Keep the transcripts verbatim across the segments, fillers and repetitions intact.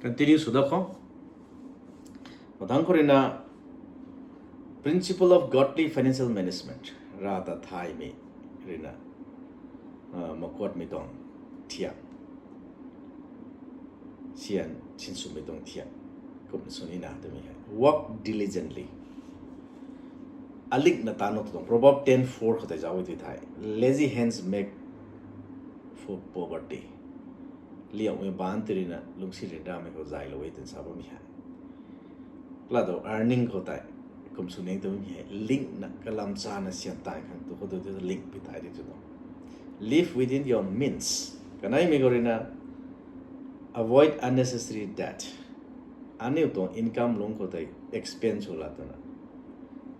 Continue sw da khou. Mathang khou ruina principle of godly financial management. Rav ta thaymei ruina, ah, makuatmei tuang thiak. Sian sinswmei tuang thiak. Kumna sw nina twmei hei. Work diligently. Alikna tan o tuang. Proverb ten four khou tei zauc e tw thei. Lazy hands make for poverty. Liauhmei baanc tei ruina lungsi ryanramei khou zaylou e twna sa bammei hei. Kala tu earning khou tei, kum sw ning twmei hei, linkna kalam chana sian tai khang tu khou tu tu link pi tai di tu tuang. Live within your means. Kaneimei khou ruina, avoid unnecessary debt. Aniu tuang income lungc khou tei expense sw la twna,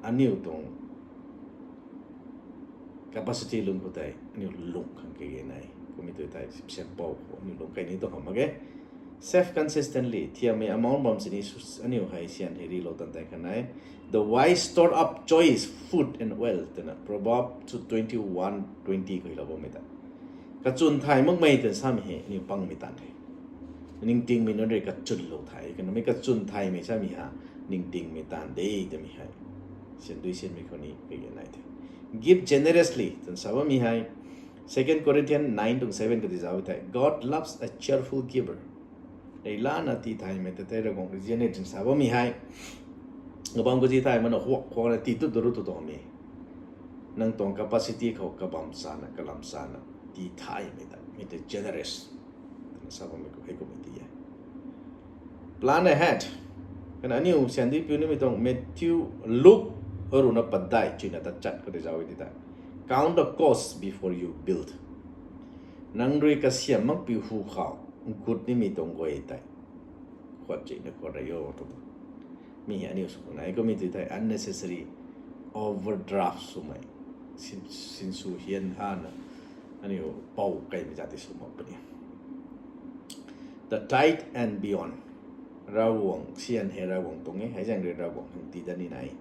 aniu tuang capacity lungc khou tei aniu lungc khang kage nai. Kummei tu tei sipsian pou khou aniu lungc kai ni tuang hamh mak ge. Save consistently, thiammei amount bam sini aniu hei sian hei rilou tan tei kha nai. The wise store up choice food and oil twna Proverb twenty-one twenty khou lou bammei ta. Kachwn thay makmei twna samei hei aniu pangmei tan the. Ningtingmei nunc rui kachwnlou thay, kanamei kachwn thaymei samei ha, ningtingmei tan de twmei hei. Sian dui sianmei khou ni kage nai the. Give generously twna sa bammei hei. Second Corinthians nine tuang seven khou tei zauc e thei. God loves a cheerful giver. Ei lana tii thaymei ta tei Ravguangc rui zian e twna sa bammei hei. Kabam kazi thay mana huak huakna tii tu duru tu tuangmei. Nang tuang capacity khou kabam chana, kalam chana tii thaymei ta, mi tei generous twna sa bammei khou hei kummei ti e. Plan ahead. Kana aniu sian dui piu nimei tuang Matthew, Luke, aruna padeih chuyna tachat khou tei zauc e ti tei. Count the cost before you build. Nang rui kasiam makpiu hu khou gut nimei tuang guay tei khuat china khuat rey o tu. Mi hei aniu sw khou nai kummei tu thei unnecessary overdraft swmei. Sin, sinsw hian hana aniu pou kaimei zat tei sw mak puni. The tithe and beyond. Ravguangc sian hei Ravguangc tuang e, hei zaeng rui Ravguangc hang tii dat ni nai.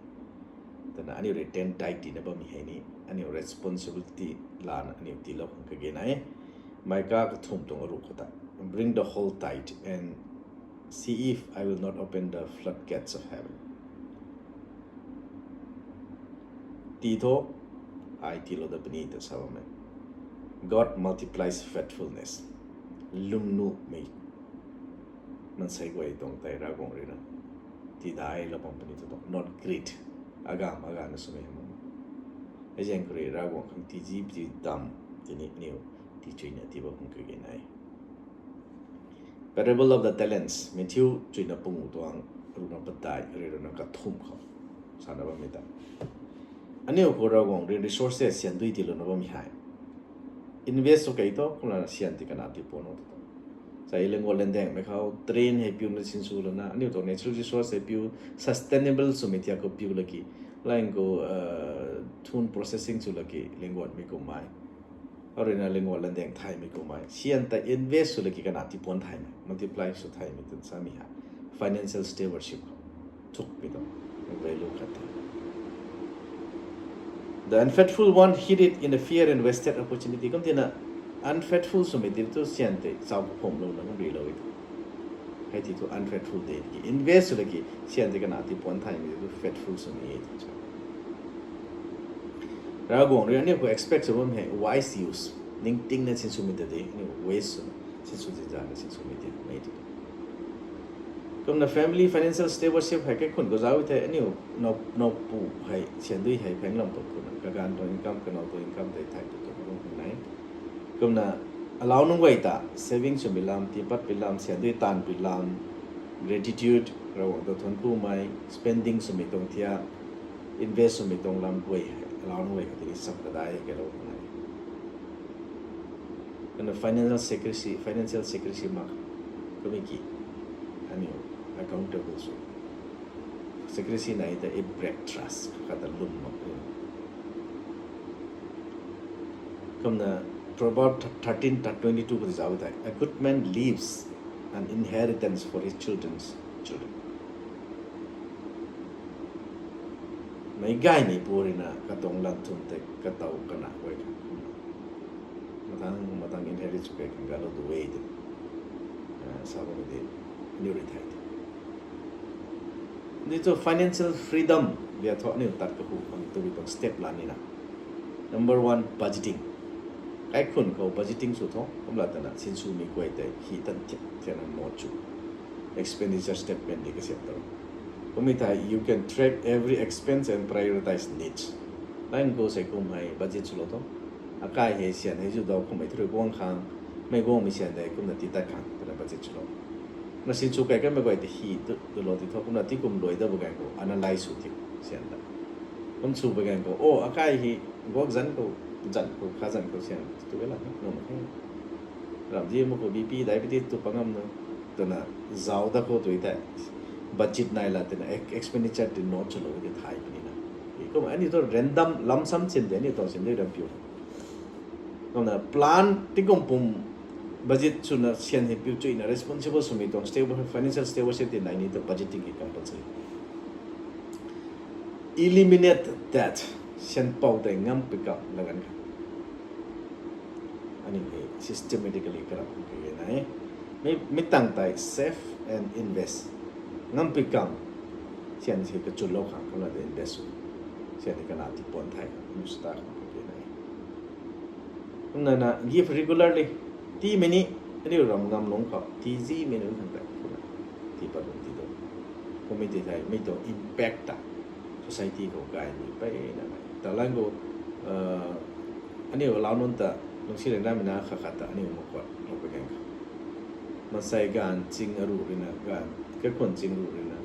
Twna aniu rui ten tithe tiina bammei hei ni aniu responsibility lana aniu tiilou khang kage nai. Micah kathumh tuang aruk khou ta. Bring the whole tithe and see if I will not open the floodgates of heaven. Tii tho, ai tiilou dat puni twna sa bammei. God multiplies faithfulness. Lwmnuhmei maansei guay tuang tei Ravguangc ruina tiidailou bam puni tu tuang, not greed. Agam agana swmei hei mak. Hei zaeng khou rui Ravguangc khang tizi ti dam tini aniu tiichuina tii bam khang kage nai. Parable of the talents, Matthew chuyna pungu tuang, runa padeih rui runa kathumh khou sana bammei ta. Aniu khou Ravguangc rui resources sian dui tiilouna bammei hei. Invest sw kei thu kumna sian ti kana ti puan o tu. Sa lingguat landaengmei khou train hei piuna sinsw lana, aniu tuang natural resource hei piu, sustainable swmei thiak khou piu laki. Lang khou, uh, thun processing sw laki, lingguatmei kummei. Aruina lingguat landaeng thaymei kummei. Sian ta invest sw laki kana ti puan thaymei, multiply sw thaymei twna samei ha. Financial stewardship. Thukmei tuang value khat the. The unfaithful one hid it in the fear and wasted opportunity. Kumtina unfaithful swmei ti thu sian tei chau kaphumlouna kum rilou e tu. Hei ti thu unfaithful de ki invest sw laki sian tei kana ti puan thaymei tu faithful swmei e tu sa. Ravguangc rui aniu khou expect sw bam hei wise use. Ningtingna sinswmei ta de, aniu waste swna sinsw zinzanna sinswmei ti mei tu. Kumna family financial stewardship hei kaikhun khou zauc thei aniu nou, nou pu hei sian dui hei phaeng lam tu puna kaganv tuang income, kanow tuang income tei thai tu tu kum nai. Kumna alau nunc guay ta saving swmei lam, tiipatpui lam, sian dui taanvpui lam, gratitude, Ravguangc ta thuanckumei, spending swmei tuang thiak, invest swmei tuang lam guay hei alau nunc guay khou tini sap kadai hei kalou nai. Kumna financial secrecy, financial secrecy mak, kummei ki aniu accountable sw. Secrecy nai ta e break trust kata lwm mak. Kumna Proverbs thirteen twenty-two khou zauc thei, a good man leaves an inheritance for his children's children. Meic gaymei pu ruina katuang lat thun tei katow kana guay khang kumna matang matang inherit sw kei khang galou du e tw, ah, sa bammei de. Aniu rui thay the. Ni tu financial freedom bia thu aniu tat kahu khang tu bi tuang step la nina. Number one, budgeting. Kaikhun khou budgeting sw tho, kumla tana sinswmei guay tei hi tan thiak thiakna note sw. Expenditure statement di kasiam tho. Kummei thei, you can track every expense and prioritize needs. Lang khou sei kum hei budget swlou tho. Akai hei syan hei zu dau kummei thuru guang khang, mei guangmei syan dei kumna ti tat khang twna budget swlou. Na sinsw kai kanmei guay tei hi tu, tu lou ti tho, kumna ti kum luai da bu ganv khou analyze sw ti syan ta. Kum sw bu ganv khou, o, akai hei guak zan khou, zan khou, kha zan khou syan tu la, no ma khe. Ram di mu khou B P, diabetes tu pa ngam na, twna zau da khou tu tei budget nai la twna ex-, expenditure ti note swlou ti thay puni na. Kum aniu tu random lump sum sin de, aniu tuang sin de ram piu. Kumna plan tingkum pum budget swna syan hei piu chuina responsible swmei tuang steward, financial stewardship ti nai ni tu budgeting ki compulsory. Eliminate debt, syan pou tei ngam pi kap la ganv kha. Aniu hei systematically karap pi nai. Mi, mi tang tei save and invest. Ngam pi kam, syan hei kachulou khang kumna tei invest sw. Syan hei kana ti puan thai khang, aniu sta khang pi nai. Kumna na give regularly. Tiimei ni, aniu ram ngam lung khou, ti zimei nunc khang tei, kumna, ti pat lung ti dou. Kummei ti thei, mi tuang impact ta, society khou gaymei peyna mei. Ta lang khou, aniu alau nunc ta, lungsi ryanramei na khat khat ta, aniu makuat lou pui ganv khou. Mansei ganv ching aruh ruina, ganv kaikhun ching ruh ruina,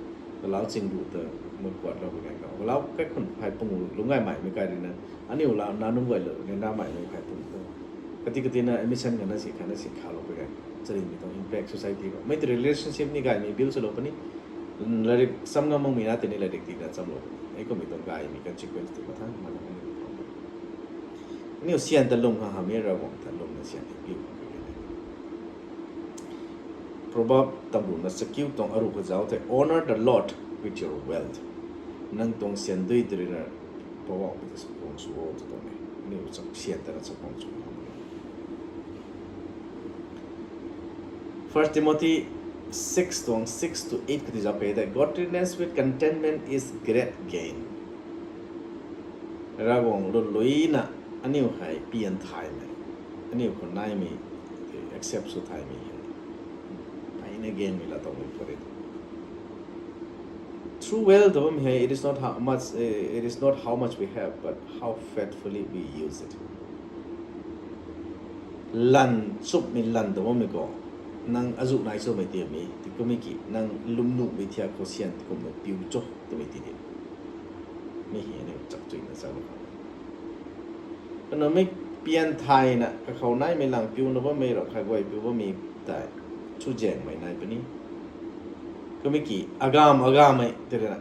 alau ching ruh ta makuat lou pui ganv khou. Alau kaikhun phey pung lungc gaymeimei kai ruina, aniu la na nunc guay lou ryanramei mei phey pung tu. Kati kati na admission khana si, khana si khalou pui ganv. Charinmei tuang impact society khou. Mei tei relationship ni gaymei build swlou puni. Lairik cham ngam makmei na tei ni lairik tina chamlou puni. Hei kummei tuang gaymei consequence tu mathang mana aniu khou. Aniu syan ta lung ha hamei Ravguangc ta lungna syan ta piu khang pi nai. Proverb tamruna chakiu tuang aruh kazauc tei, honor the Lord with your wealth. Nang tuang syan dui tei ruina Poubauhmei ta chakhwang sw o tu tuang e. Aniu chak syan tana chakhwang sw o. First Timothy six tuang six to eight kati zauc kei tei, godliness with contentment is great gain. Ravguangc lun luina aniu hei pian thaymei, aniu khou naimei, accept sw thaymei hei, mpeyna gainmei la tuang mei puri. True wealth tw bammei hei, it is not how much, it is not how much we have, but how faithfully we use it. Lan chupmei lan tw bammei khou, nang azuh nai chumei tiamei ti kummei ki, nang lwmnuhmei thiak khou syan ti kumna piu cho twmei ti di. Mi hei aniu chakchuina chalou khang. Kumna mi pian thayna kakhou naimei lang piuna bammei, ravkhat guay piu bammei tei chuzaenghmei nai puni. Kummei ki agam agammei tei ruina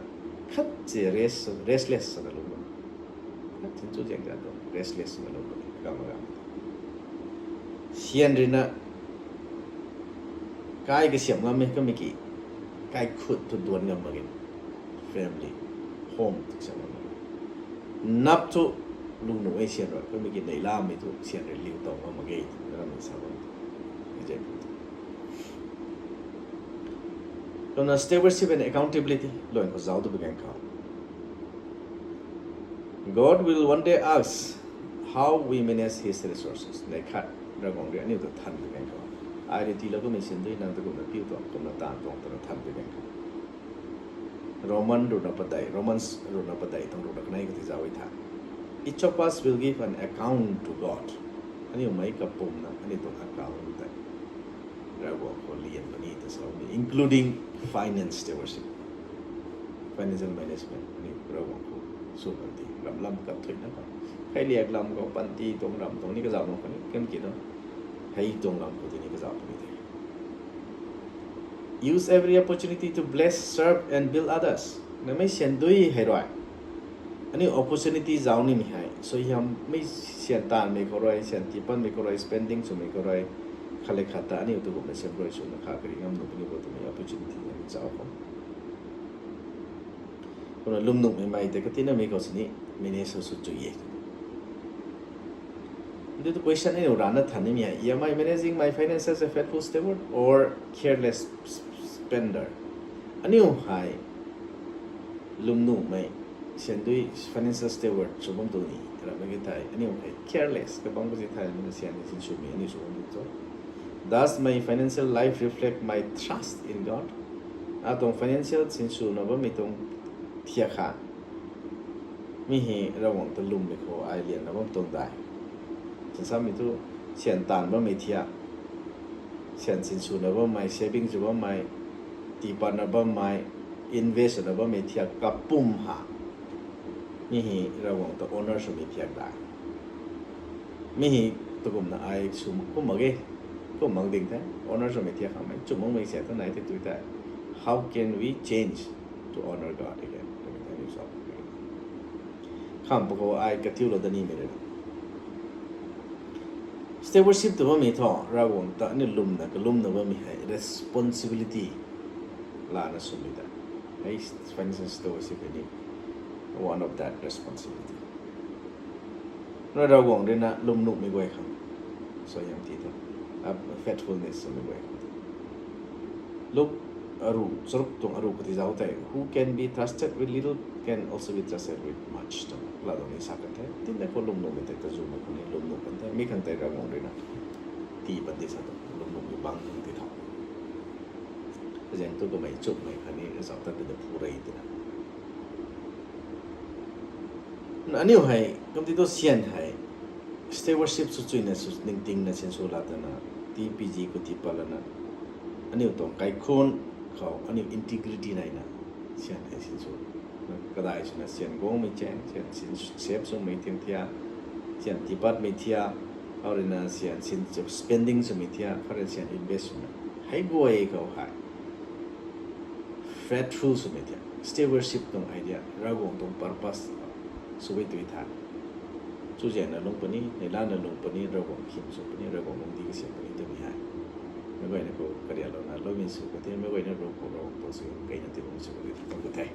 khat si rest, restless swna lung bam. Khat si chuzaeng ta tu restless swna lung bam agam agam. Syan ruina kai kasiam ngam e, kummei ki kaikhut tu duan ngam mak e. Family, home tu kasiam ngam mak e. Nap thu lungnuh e syan rui, kummei ki neihlamei thu syan rui liu tow ngam mak e twna ramei sa bam. Kumna stewardship and accountability luan khou zauc tu pui ganv khou, God will one day ask how we manage His resources. Neih khat Ravguangc rui aniu ta than pui ganv khou, ai rui tiilou kummei syan dui nang ta kumna piu tuang, kumna taanv tuang twna than pui ganv khou, Roman ruhna padeih, Romans ruhna padeih tuang ruhna kanei khou ti zauc e tha, each of us will give an account to God. Aniu meic kapumna aniu tuang account tei Ravguangc khou lian puni ta sa ni, including finance stewardship, financial management, aniu Ravguangc khou sw panty ram lam kathuina khou, hei liak lam khou panty tuang ram tuang ni kazauh mak puni, kum ki na, hei tuang lam khou tei ni kazauh puni de. Use every opportunity to bless, serve and build others. Namei syan dui hei rui, aniu opportunity zauc nimei hei, suaihiammei syan taanvmei khou rui, syan tii panmei khou rui, spending swmei khou rui, khat le khat ta aniu tu kumna syan rui swna kha kari ngam nuh puni bo twmei opportunity hei zauc khou. Kumna lwmnuhmei mei tei katinamei khou sini manage sw sw chu e. Due to question aniu rana than nimei hei, am I managing my finances as a faithful steward or careless sp-, sp-, spender. Aniu hei lwmnuhmei, syan dui financial steward sw bam tu ni, ramei ki thei aniu hei careless kabam ka si thei nina syan ni sinswmei aniu sw bam tu cho. Does my financial life reflect my trust in God? Atuang financial sinswna bammei tuang thiak kha mi hei Ravguangc ta lwmmei khou ai lianna bam tuang dai? Sinsammei thu syan taanv bammei thiak, syan sinswna bammei, saving sw bammei, tiipatna bammei, invest swna bammei thiak kapwm ha mi hei Ravguangc ta honour swmei thiak dai? Mi hei tukumna ai sw mak kum mak e, kum mak ding the, honour swmei thiak hamei chum makmei syan ta nai the tui tei. How can we change to honour God again? Twmei tei ni sa kham pa khou ai katiulou da nimei rui na, stewardship tw bammei thu Ravguangc ta aniu lwmna kalumna bammei hei responsibility lana swmei ta. Hei financial stewardship hei ni one of that responsibility. Rui Ravguangc rui na lwmnuhmei guay khang suaihiam ti the, faithfulness swmei guay khang. Luk aru, charuk tuang aru kati zauc tei, who can be trusted with little can also be trusted with much, twna lat tuang ni sa kan the. Tina khou lwmnuhmei tei ta zumei khou ni lwmnuh kan the, mi khang tei Ravguangc rui na tii pan di sa tu, lwmnuhmei bang khang ti tho. Azaeng tu kamei chukmei khatni zauc tat pui da phu rei twna. Aniu hei kum ti tu syan hei stewardship sw chuina sw ningtingna sinsw la twna, T P G khou tii pat lana, aniu tuang kaikhunc khou aniu integrity naina syan hei sinsw, kadai swna syan guangmei chaeng, syan sin save swmei thiak, syan tiipatmei thiak, khou rui na syan sin spending swmei thiak, khou rui syan invest swmei, hei guay khou hei faithful swmei thiak, stewardship tuang idea, Ravguangc tuang purpose sw e tui tha, chuzaenna lung puni, neihla na lung puni, Ravguangc khim sw puni, Ravguangc lungcdi kasiam puni twmei hei meic guayna khou karialouna loumei sw ka the, meic guayna rui khou Ravguangc tuang sw keina tiilou sw ka the, tuang ka the.